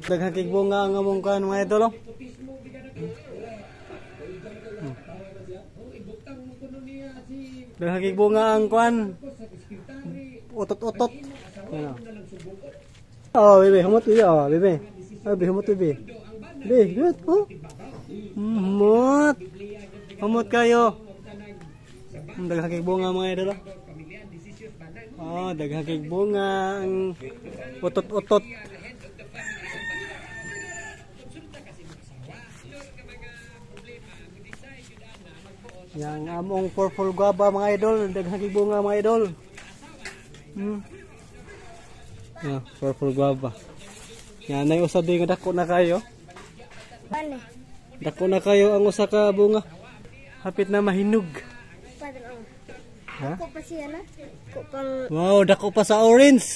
Daghang kay bunga ang among kuan, mga idol, oh. Daghang kay bunga ang kuan. Utot-utot. Yan, oh. Oh, bebe, humot bebe, oh, bebe. Oh, bebe, humot bebe. Bebe, humot, oh. Humot. Humot kayo. Daghang kay bunga, mga idol, oh. Oh, daghang kay bunga ang utot-utot. Yang among purple guava, mga idol, daghang kay bunga, mga idol. Yeah, purple guava. Yan ay usa di nga dako na kayo. Dako na kayo ang usa ka bunga. Hapit na mahinog. Ha? Dako pa siya na. Dako pang. Wow, dako pa sa orange.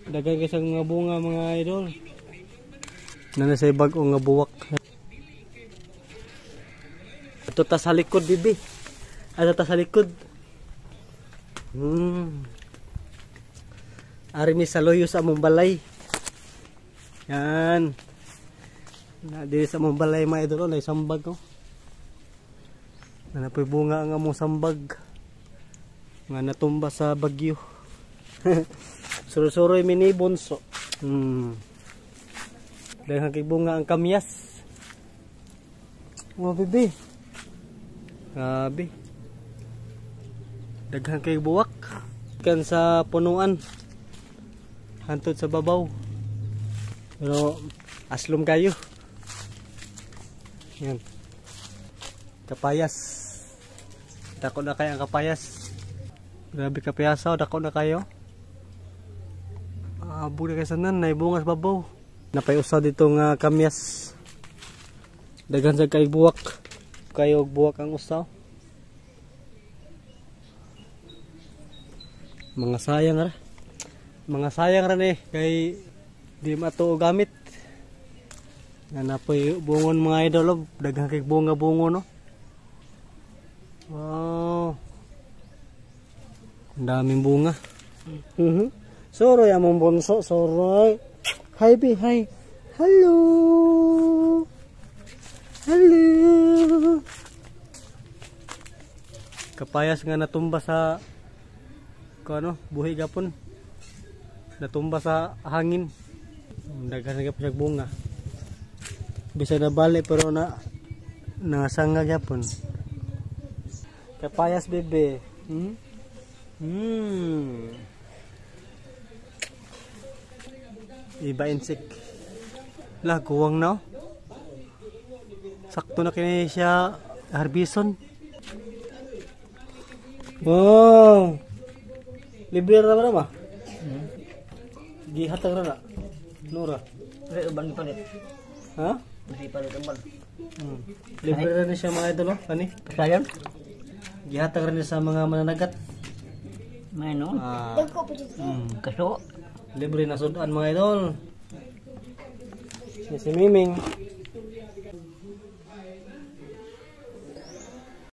Daghan kay mga bunga, mga idol. Nana say bag-o nga buwak. Ato ta sa likod, bibi. Ato ta sa likod. Ari mi sa loyo sa among balay. Yan. Na diri sa among balay, mga idol, oh, sambag ko. Nanapoy bunga ang among sambag nga natumba sa bagyo. Suroy-suroy mini bunso. Daghang kay bunga ang kamyas. Oh, bebe. Grabe. Daghang kay buwak. Kan sa punuan. Hantod sa babaw. Pero aslom kayo. Yan. Kapayas. Dako na kayo ang kapayas. Grabe kapayasa, dako na kayo. Abog na kayo sa nan, naibungas babaw. Napay usa dito nga kamyas. Daghan sa kay buwak. Kayo buwak ang usaw. Mga sayang ra. Mga sayang ra ni kay di mato gamit. Nga napoy bungon, mga idol, oh. Daghan kay bunga bungo, no. Wow. Ang daming bunga. Soroy among bunso, soroy. Hi, bi, hi. Hello. Hello. Kapayas nga natumba sa kuano, buhi gapon. Natumba sa hangin. Daghan na gyapon bunga. Bisa na bali pero na nasanga gyapon. Kapayas, bebe. Iba insect. Lah, guwang na. Sakto na kini siya harbison. Wow. Libre ra ba ma? Gihatag ra na. Nura. Re uban palit. Ha? Di palit uban. Libre ra ni siya, mga idol, oh. Kani? Sayon. Gihatag ra ni sa mga mananagat. May no. Dako pa dito. Kaso Libre na sudan, mga idol. Si Miming.